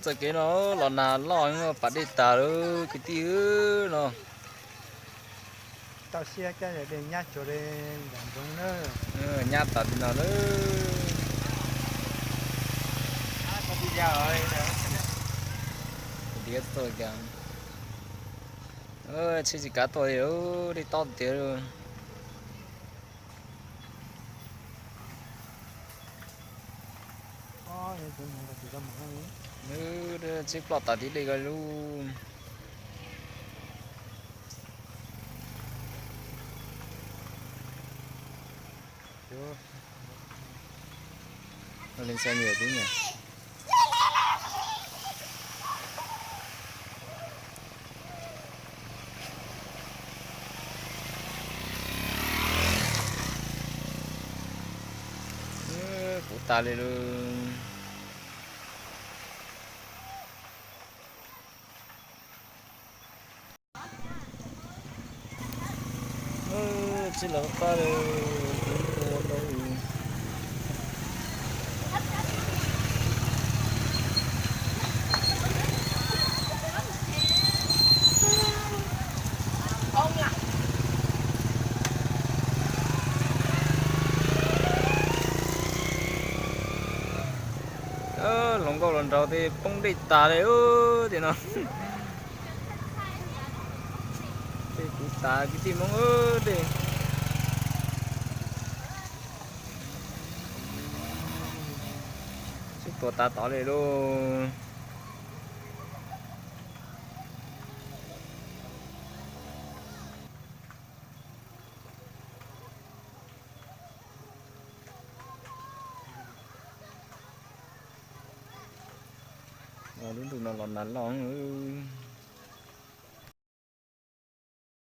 Txoj kev no los nag loj, pas dej tas lawm kwv tij no. Tau siab coj dej nyab tsuag li nram nroog na. Nyab tas li no lawm. Tsheb tsis kav tuaj li, dej tob tiag. Tsheb ploj tas tib dej ko lub. Leej xav nyiam tib nyiam. Kuv tas li lawm. Tsis lawv qab li, kuv tua tau. Hluas nkauj los nraud tej poob dej tas li tiam no. Tej kuv tas kwv tij Hmoob dej. Sib tua tas tod li lauj. Lub ntuj no los nag loj.